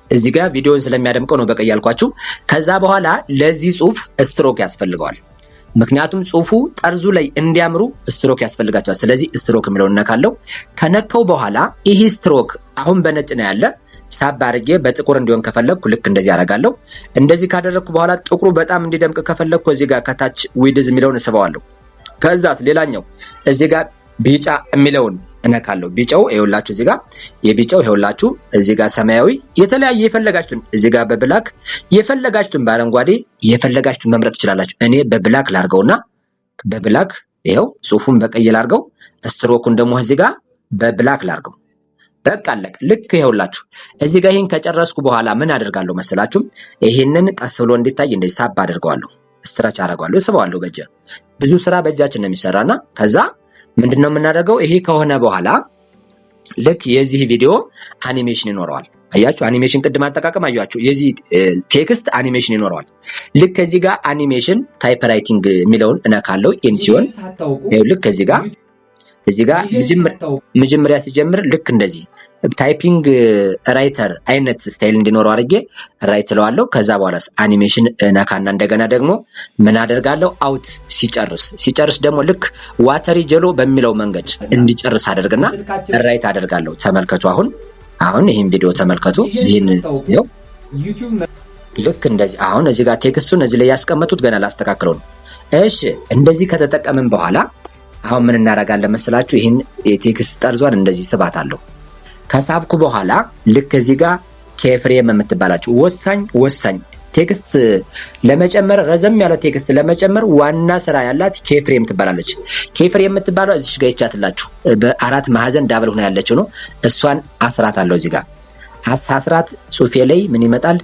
እዚህ ጋር ቪዲዮን ስለሚያደምቀው ነው በቀይ ያልኳችሁ። ከዛ በኋላ ለዚህ ጽሁፍ ስትሮክ ያስፈልገዋል። ምክንያቱም ጽሁፉ ጠርዙ ላይ እንዲያምሩ ስትሮክ ያስፈልጋቸዋል። ስለዚህ ስትሮክ የሚለውን እነካለው። ከነካው በኋላ ይህ ስትሮክ አሁን በነጭ ነው ያለ። ሳብ አድርጌ በጥቁር እንዲሆን ከፈለግኩ ልክ እንደዚህ አደርጋለሁ። እንደዚህ ካደረግኩ በኋላ ጥቁሩ በጣም እንዲደምቅ ከፈለግኩ እዚህ ጋር ከታች width የሚለውን እስበዋለሁ። ከዛስ ሌላኛው እዚህ ጋር ቢጫ የሚለውን እነካለሁ። ቢጫው ይኸውላችሁ እዚህ ጋር የቢጫው ይኸውላችሁ እዚህ ጋር ሰማያዊ፣ የተለያየ የፈለጋችሁን እዚህ ጋር በ black የፈለጋችሁን፣ በአረንጓዴ የፈለጋችሁን መምረጥ ትችላላችሁ። እኔ በ black ላርገውና በ black ይኸው ጽሁፉን በቀይ ላርገው፣ ስትሮኩን ደግሞ እዚህ ጋር በ black ላርገው። በቃ አለቀ። ልክ ይኸውላችሁ እዚህ ጋር ይሄን ከጨረስኩ በኋላ ምን አደርጋለሁ መሰላችሁ? ይሄንን ቀስ ብሎ እንዲታይ እንደዚህ ሳብ አደርገዋለሁ፣ stretch አደርገዋለሁ፣ ስበዋለሁ በእጄ። ብዙ ስራ በእጃችን ነው የሚሰራና ከዛ ምንድነው የምናደርገው? ይሄ ከሆነ በኋላ ልክ የዚህ ቪዲዮ አኒሜሽን ይኖረዋል። አያችሁ፣ አኒሜሽን ቅድም አጠቃቀም አያችሁ። የዚህ text animation ይኖረዋል። ልክ ከዚህ ጋር animation typewriting የሚለውን እነካለው። in ሲሆን ልክ ከዚህ ጋር እዚህ ጋር መጀመሪያ ሲጀምር ልክ እንደዚህ typing writer አይነት style እንዲኖረው አድርጌ right እለዋለሁ። ከዛ በኋላ አኒሜሽን ነካና እንደገና ደግሞ ምን አደርጋለሁ? Out ሲጨርስ ደግሞ ልክ watery ጀሎ በሚለው መንገድ እንዲጨርስ አደርግና right አደርጋለሁ። ተመልከቱ። አሁን ይህን ቪዲዮ ተመልከቱ። ይህን ልክ እንደዚህ አሁን እዚህ ጋር text ኡን እዚህ ላይ ያስቀመጡት ገና ላስተካክለው ነው። እሺ እንደዚህ ከተጠቀምን በኋላ አሁን ምን እናደርጋለን መሰላችሁ? ይህን የ text ጠርዟን እንደዚህ ስባት አለው። ከሳብኩ በኋላ ልክ እዚህ ጋር keyframe የምትባላችሁ ወሳኝ ወሳኝ text ለመጨመር፣ ረዘም ያለ text ለመጨመር ዋና ስራ ያላት keyframe ትባላለች። Keyframe የምትባለው እዚች ጋር ይቻትላችሁ በአራት ማዕዘን double ሆና ያለችው ነው። እሷን አስራት አለው። እዚህ ጋር አስራት ጽሁፌ ላይ ምን ይመጣል?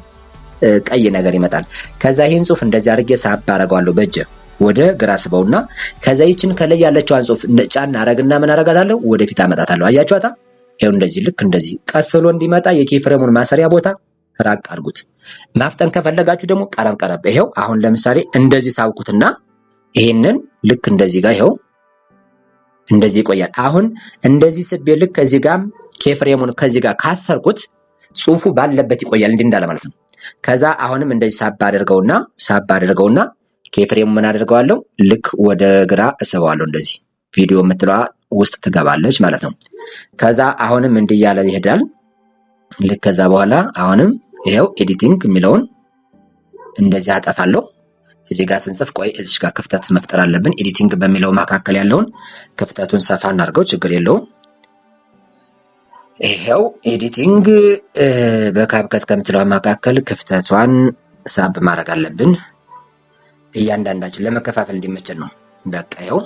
ቀይ ነገር ይመጣል። ከዛ ይህን ጽሁፍ እንደዚህ አድርጌ ሳብ አደርገዋለሁ፣ በእጄ ወደ ግራ ስበውና ከዛ ይችን ከላይ ያለችዋን ጽሁፍ ጫን አረግና ምን አረጋታለሁ? ወደፊት አመጣታለሁ። አያችኋታ? ይኸው እንደዚህ ልክ እንደዚህ ቀስ ብሎ እንዲመጣ የ keyframe ኡን ማሰሪያ ቦታ ራቅ አድርጉት። ማፍጠን ከፈለጋችሁ ደግሞ ቀረብ ቀረብ። ይኸው አሁን ለምሳሌ እንደዚህ ሳብኩትና ይሄንን ልክ እንደዚህ ጋር ይኸው እንደዚህ ይቆያል። አሁን እንደዚህ ስቤ ልክ ከዚህ ጋር keyframe ኡን ከዚህ ጋር ካሰርኩት ጽሁፉ ባለበት ይቆያል፣ እንዲህ እንዳለ ማለት ነው። ከዛ አሁንም እንደዚህ ሳብ አድርገውና ሳብ አድርገውና keyframe ኡ ምን አድርገዋለሁ? ልክ ወደ ግራ እስበዋለሁ። እንደዚህ ቪዲዮ የምትለዋ ውስጥ ትገባለች ማለት ነው። ከዛ አሁንም እንዲህ እያለ ይሄዳል። ልክ ከዛ በኋላ አሁንም ይኸው editing የሚለውን እንደዚህ አጠፋለሁ። እዚህ ጋር ስንጽፍ ቆይ እዚች ጋር ክፍተት መፍጠር አለብን። Editing በሚለው መካከል ያለውን ክፍተቱን ሰፋ እናድርገው፣ ችግር የለውም። ይኸው editing በ CapCut ከምትለው መካከል ክፍተቷን ሳብ ማድረግ አለብን። እያንዳንዳችን ለመከፋፈል እንዲመቸን ነው። በቃ ይኸው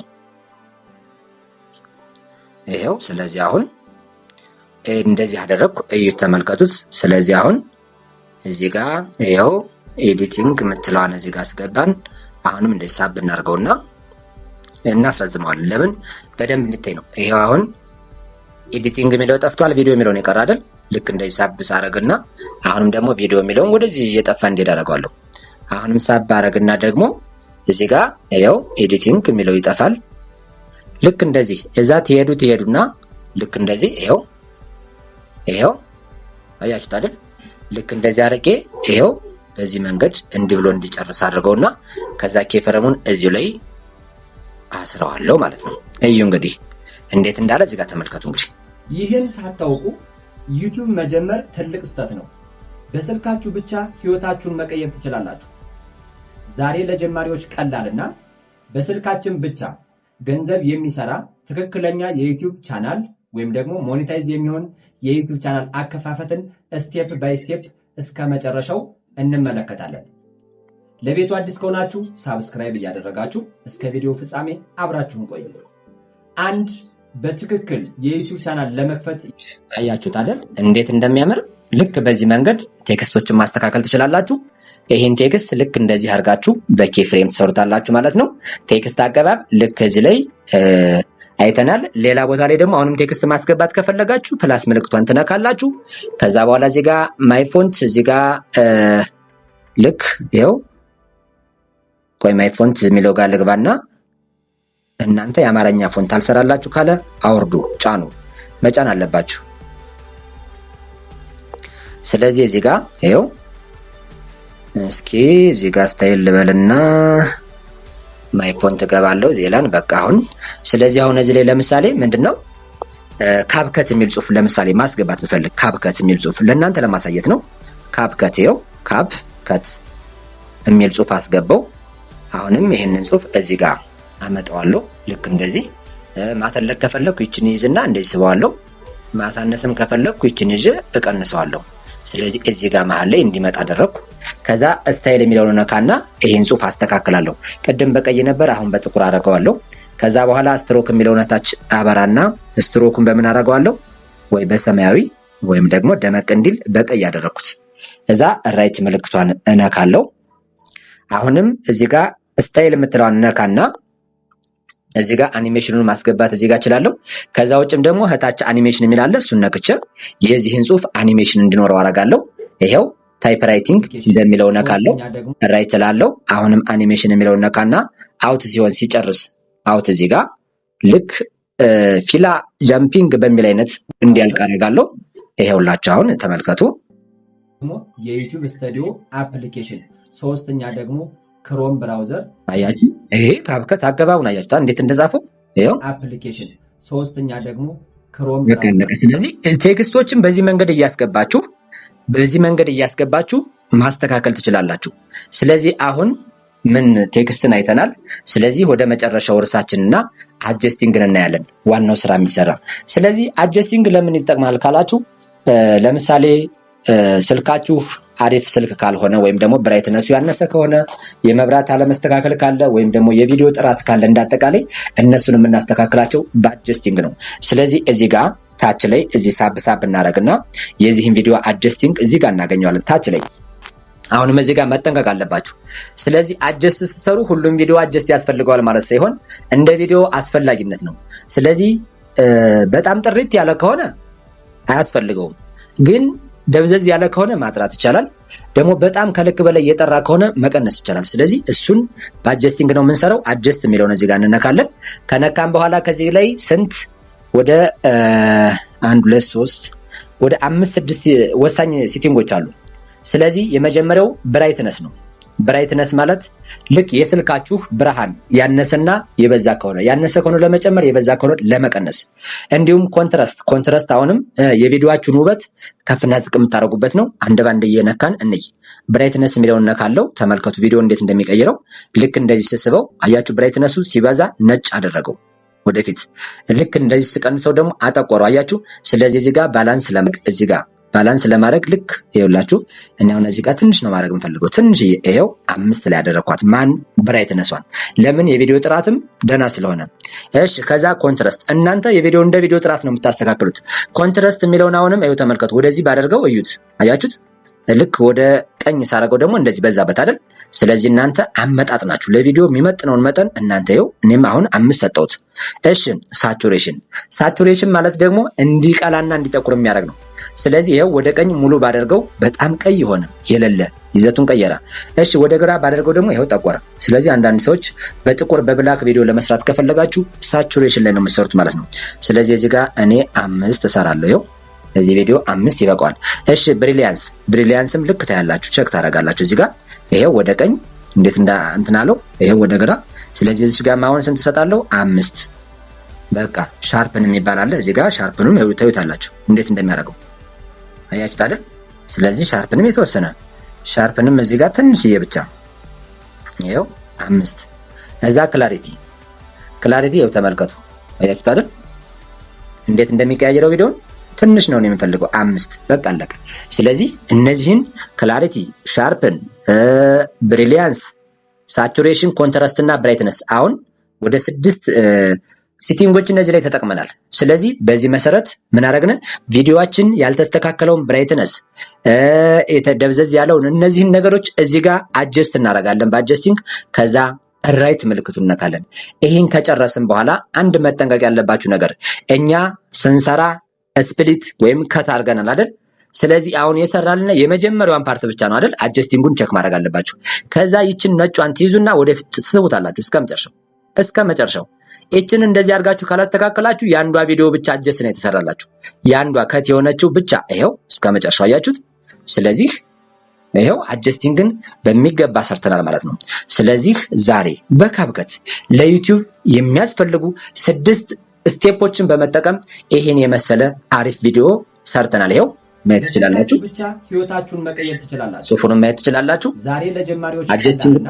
ይኸው። ስለዚህ አሁን እንደዚህ አደረግኩ። እዩት፣ ተመልከቱት። ስለዚህ አሁን እዚህ ጋር ይኸው editing የምትለዋን እዚህ ጋር አስገባን። አሁንም እንደዚህ ሳብ እናድርገውና እናስረዝመዋለን። ለምን? በደንብ እንዲታይ ነው። ይሄው አሁን editing የሚለው ጠፍቷል፣ ቪዲዮ የሚለውን የቀረ አይደል? ልክ እንደዚህ ሳብ ሳረግና አሁንም ደግሞ ቪዲዮ የሚለውን ወደዚህ እየጠፋ እንዲሄድ አደርገዋለሁ። አሁንም ሳብ አረግና ደግሞ እዚህ ጋር ይኸው editing የሚለው ይጠፋል። ልክ እንደዚህ እዛ ትሄዱ ትሄዱና ልክ እንደዚህ ይኸው ይኸው አያችሁት አይደል? ልክ እንደዚህ አድርጌ ይኸው በዚህ መንገድ እንዲህ ብሎ እንዲጨርስ አድርገውና ከዛ keyframe ኡን እዚሁ ላይ አስረዋለሁ ማለት ነው። እዩ እንግዲህ እንዴት እንዳለ እዚህ ጋር ተመልከቱ። እንግዲህ ይህን ሳታውቁ YouTube መጀመር ትልቅ ስህተት ነው። በስልካችሁ ብቻ ህይወታችሁን መቀየር ትችላላችሁ። ዛሬ ለጀማሪዎች ቀላልና በስልካችን ብቻ ገንዘብ የሚሰራ ትክክለኛ የ YouTube channel ወይም ደግሞ monetize የሚሆን የ YouTube channel አከፋፈትን step by step እስከ መጨረሻው እንመለከታለን። ለቤቱ አዲስ ከሆናችሁ subscribe እያደረጋችሁ እስከ ቪዲዮ ፍጻሜ አብራችሁን ቆዩ። አንድ በትክክል የ YouTube channel ለመክፈት አያችሁት አይደል እንዴት እንደሚያምር። ልክ በዚህ መንገድ text ኦችን ማስተካከል ትችላላችሁ። ይህን text ልክ እንደዚህ አድርጋችሁ በ keyframe ትሰሩታላችሁ ማለት ነው። Text አገባብ ልክ እዚህ ላይ አይተናል። ሌላ ቦታ ላይ ደግሞ አሁንም text ማስገባት ከፈለጋችሁ plus ምልክቷን ትነካላችሁ። ከዛ በኋላ እዚህ ጋር my font እዚህ ጋር ልክ ይኸው ቆይ my font የሚለው ጋር ልግባና እናንተ የአማርኛ font አልሰራላችሁ ካለ አውርዱ፣ ጫኑ፣ መጫን አለባችሁ። ስለዚህ እዚህ ጋር ይኸው እስኪ እዚህ ጋር style ልበልና my font እገባለሁ ዜላን በቃ አሁን ስለዚህ አሁን እዚህ ላይ ለምሳሌ ምንድነው CapCut የሚል ጽሁፍ ለምሳሌ ማስገባት ብፈልግ CapCut የሚል ጽሁፍ ለእናንተ ለማሳየት ነው። CapCut ይኸው CapCut የሚል ጽሁፍ አስገባው። አሁንም ይህንን ጽሁፍ እዚህ ጋር አመጣዋለሁ። ልክ እንደዚህ ማተለቅ ከፈለኩ ይችን ይዝና እንደዚህ ስበዋለሁ። ማሳነስም ከፈለኩ ይችን ይዤ እቀንሰዋለሁ። ስለዚህ እዚህ ጋር መሀል ላይ እንዲመጣ አደረግኩ። ከዛ style የሚለውን ነካና ይህን ጽሁፍ አስተካክላለሁ። ቅድም በቀይ ነበር፣ አሁን በጥቁር አደርገዋለሁ። ከዛ በኋላ ስትሮክ የሚለውን ታች አበራና ስትሮኩን በምን አደርገዋለሁ? ወይ በሰማያዊ ወይም ደግሞ ደመቅ እንዲል በቀይ አደረግኩት። እዛ right ምልክቷን እነካለሁ። አሁንም እዚህ ጋር style የምትለዋን እነካና እዚህ ጋር አኒሜሽኑን ማስገባት እዚህ ጋር እችላለሁ። ከዛ ውጭም ደግሞ ከታች አኒሜሽን የሚል አለ። እሱን ነክቼ የዚህን ጽሁፍ አኒሜሽን እንዲኖረው አደርጋለሁ። ይሄው typewriting እንደሚለው ነካለሁ፣ right እላለሁ። አሁንም አኒሜሽን የሚለውን ነካና out ሲሆን ሲጨርስ out እዚህ ጋር ልክ ፊላ jumping በሚል አይነት እንዲያልቅ አደርጋለሁ። ይሄውላችሁ አሁን ተመልከቱ። የ YouTube Studio application፣ ሶስተኛ ደግሞ Chrome browser። አያችሁ፣ ይሄ CapCut አገባቡን አያችሁታ እንዴት እንደጻፈው ይሄው application፣ ሶስተኛ ደግሞ Chrome browser። ስለዚህ text ኦችን በዚህ መንገድ እያስገባችሁ ማስተካከል ትችላላችሁ። ስለዚህ አሁን ምን text ን አይተናል። ስለዚህ ወደ መጨረሻው ርዕሳችንና adjusting ን እናያለን፣ ዋናው ስራ የሚሰራ። ስለዚህ adjusting ለምን ይጠቅማል ካላችሁ ለምሳሌ ስልካችሁ አሪፍ ስልክ ካልሆነ ወይም ደግሞ brightness ኡ ያነሰ ከሆነ፣ የመብራት አለመስተካከል ካለ ወይም ደግሞ የቪዲዮ ጥራት ካለ እንዳጠቃላይ እነሱን የምናስተካክላቸው በ adjusting ነው። ስለዚህ እዚህ ጋር ታች ላይ እዚህ ሳብ ሳብ እናደርግና የዚህን ቪዲዮ adjusting እዚህ ጋር እናገኘዋለን ታች ላይ። አሁንም እዚህ ጋር መጠንቀቅ አለባችሁ። ስለዚህ adjust ስትሰሩ ሁሉም ቪዲዮ adjust ያስፈልገዋል ማለት ሳይሆን እንደ ቪዲዮ አስፈላጊነት ነው። ስለዚህ በጣም ጥርት ያለ ከሆነ አያስፈልገውም፣ ግን ደብዘዝ ያለ ከሆነ ማጥራት ይቻላል። ደግሞ በጣም ከልክ በላይ የጠራ ከሆነ መቀነስ ይቻላል። ስለዚህ እሱን በ adjusting ነው የምንሰራው። Adjust የሚለውን እዚህ ጋር እንነካለን። ከነካም በኋላ ከዚህ ላይ ስንት ወደ አንድ፣ ሁለት፣ ሶስት፣ ወደ አምስት፣ ስድስት ወሳኝ setting ኦች አሉ። ስለዚህ የመጀመሪያው brightness ነው። Brightness ማለት ልክ የስልካችሁ ብርሃን ያነሰና የበዛ ከሆነ፣ ያነሰ ከሆነ ለመጨመር፣ የበዛ ከሆነ ለመቀነስ። እንዲሁም contrast፣ contrast አሁንም የቪዲዮአችሁን ውበት ከፍና ዝቅ የምታደርጉበት ነው። አንድ ባንድ እየነካን እንይ። Brightness የሚለውን ነካለው። ተመልከቱ ቪዲዮ እንዴት እንደሚቀይረው። ልክ እንደዚህ ስስበው አያችሁ፣ brightness ኡ ሲበዛ ነጭ አደረገው ወደፊት። ልክ እንደዚህ ስቀንሰው ደግሞ አጠቆረው። አያችሁ። ስለዚህ እዚህ ጋር balance ለማድረግ፣ እዚህ ጋር balance ለማድረግ ልክ ይኸውላችሁ፣ እኔ አሁን እዚህ ጋር ትንሽ ነው ማድረግ የምፈልገው፣ ትንሽ። ይኸው 5 ላይ ያደረኳት ማን? Brightness ኧን። ለምን? የቪዲዮ ጥራትም ደህና ስለሆነ። እሺ፣ ከዛ contrast፣ እናንተ የቪዲዮ እንደ ቪዲዮ ጥራት ነው የምታስተካክሉት። Contrast የሚለውን አሁንም ይኸው ተመልከቱ። ወደዚህ ባደርገው እዩት፣ አያችሁት? ልክ ወደ ቀኝ ሳደርገው ደግሞ እንደዚህ በዛበት አይደል? ስለዚህ እናንተ አመጣጥናችሁ ለቪዲዮ የሚመጥነውን መጠን እናንተ፣ ይኸው እኔም አሁን 5 ሰጠሁት። እሺ፣ saturation፣ saturation ማለት ደግሞ እንዲቀላና እንዲጠቁር የሚያደርግ ነው። ስለዚህ ይኸው ወደ ቀኝ ሙሉ ባደርገው በጣም ቀይ ሆነ፣ የሌለ ይዘቱን ቀየረ። እሺ፣ ወደ ግራ ባደርገው ደግሞ ይኸው ጠቆረ። ስለዚህ አንዳንድ ሰዎች በጥቁር በ black ቪዲዮ ለመስራት ከፈለጋችሁ saturation ላይ ነው የምትሰሩት ማለት ነው። ስለዚህ እዚህ ጋር እኔ 5 እሰራለሁ። ይኸው ለዚህ ቪዲዮ 5 ይበቃዋል። እሺ፣ brilliance፣ brilliance ም ልክ ታያላችሁ፣ check ታደርጋላችሁ። እዚህ ጋር ይሄው ወደ ቀኝ እንዴት እንዳ እንትን አለው፣ ይሄው ወደ ግራ። ስለዚህ እዚህ ጋር አሁን ስንት እሰጣለሁ? 5። በቃ sharpen የሚባል አለ እዚህ ጋር። Sharpen ኑም ታዩታላችሁ እንዴት እንደሚያደርገው፣ አያችሁት አይደል? ስለዚህ sharpen ም የተወሰነ sharpen ም እዚህ ጋር ትንሽዬ ብቻ፣ ይሄው 5። እዛ clarity፣ clarity ይኸው ተመልከቱ፣ አያችሁት አይደል? እንዴት እንደሚቀያየረው ቪዲዮን። ትንሽ ነው የምፈልገው፣ 5፣ በቃ አለቀ። ስለዚህ እነዚህን clarity፣ sharpen፣ brilliance፣ saturation፣ contrast እና brightness፣ አሁን ወደ ስድስት setting ኦች እነዚህ ላይ ተጠቅመናል። ስለዚህ በዚህ መሰረት ምን አደረግን? ቪዲዮአችን ያልተስተካከለውን brightness፣ ደብዘዝ ያለውን፣ እነዚህን ነገሮች እዚህ ጋር adjust እናደርጋለን በ adjusting፣ ከዛ right ምልክቱን እነካለን። ይህን ከጨረስን በኋላ አንድ መጠንቀቅ ያለባችሁ ነገር፣ እኛ ስንሰራ split ወይም cut አድርገናል አይደል? ስለዚህ አሁን የሰራልን የመጀመሪያዋን part ብቻ ነው አይደል? Adjusting ኡን check ማድረግ አለባችሁ። ከዛ ይችን ነጯን ትይዙና ወደፊት ትስቡታላችሁ እስከ መጨረሻው፣ እስከ መጨረሻው። ይችን እንደዚህ አድርጋችሁ ካላስተካከላችሁ የአንዷ ቪዲዮ ብቻ adjust ነው የተሰራላችሁ። የአንዷ cut የሆነችው ብቻ፣ ይኸው እስከ መጨረሻው አያችሁት። ስለዚህ ይኸው adjusting ን በሚገባ ሰርተናል ማለት ነው። ስለዚህ ዛሬ በ CapCut ለ YouTube የሚያስፈልጉ ስድስት step ኦችን በመጠቀም ይሄን የመሰለ አሪፍ ቪዲዮ ሰርተናል። ይኸው ማየት ትችላላችሁ። ብቻ ህይወታችሁን መቀየር ትችላላችሁ። ጽሁፉንም ማየት ትችላላችሁ። ዛሬ ለጀማሪዎች adjusting ቀላልና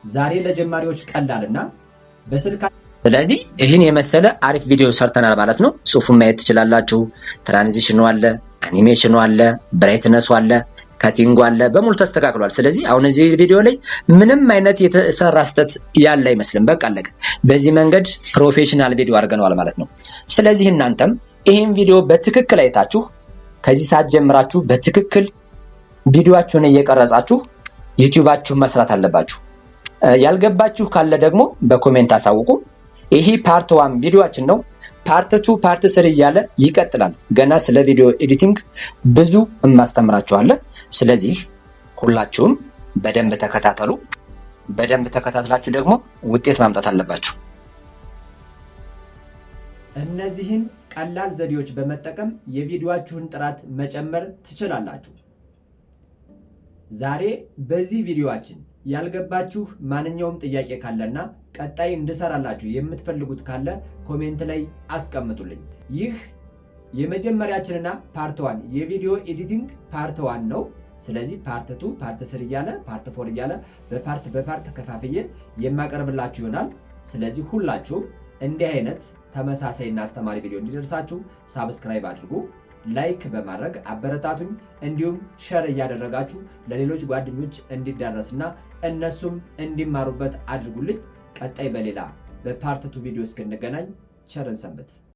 ዛሬ ለጀማሪዎች ቀላልና በስልካ ስለዚህ ይህን የመሰለ አሪፍ ቪዲዮ ሰርተናል ማለት ነው። ጽሁፉን ማየት ትችላላችሁ። Transition ኑ አለ፣ አኒሜሽኑ አለ፣ brightness ኡ አለ፣ cutting ኡ አለ፣ በሙሉ ተስተካክሏል። ስለዚህ አሁን እዚህ ቪዲዮ ላይ ምንም አይነት የተሰራ ስህተት ያለ አይመስልም። በቃ አለቀ። በዚህ መንገድ professional ቪዲዮ አድርገነዋል ማለት ነው። ስለዚህ እናንተም ይህን ቪዲዮ በትክክል አይታችሁ ከዚህ ሰዓት ጀምራችሁ በትክክል ቪዲዮአችሁን እየቀረጻችሁ YouTube ኣችሁን መስራት አለባችሁ። ያልገባችሁ ካለ ደግሞ በ comment አሳውቁ። ይሄ part 1 ቪዲዮአችን ነው። Part 2፣ part 3 እያለ ይቀጥላል። ገና ስለ video editing ብዙ እማስተምራችሁ አለ። ስለዚህ ሁላችሁም በደንብ ተከታተሉ። በደንብ ተከታትላችሁ ደግሞ ውጤት ማምጣት አለባችሁ። እነዚህን ቀላል ዘዴዎች በመጠቀም የቪዲዮአችሁን ጥራት መጨመር ትችላላችሁ። ዛሬ በዚህ ቪዲዮአችን ያልገባችሁ ማንኛውም ጥያቄ ካለና ቀጣይ እንድሰራላችሁ የምትፈልጉት ካለ comment ላይ አስቀምጡልኝ። ይህ የመጀመሪያችንና part 1 የ video editing part 1 ነው። ስለዚህ part 2፣ part 3 እያለ፣ part 4 እያለ በ part በ part ከፋፍዬ የማቀርብላችሁ ይሆናል። ስለዚህ ሁላችሁም እንዲህ አይነት ተመሳሳይና አስተማሪ ቪዲዮ እንዲደርሳችሁ subscribe አድርጉ፣ like በማድረግ አበረታቱኝ። እንዲሁም share እያደረጋችሁ ለሌሎች ጓደኞች እንዲዳረስና እነሱም እንዲማሩበት አድርጉልኝ። ቀጣይ በሌላ በ part 2 ቪዲዮ እስክንገናኝ ቸር እንሰንብት።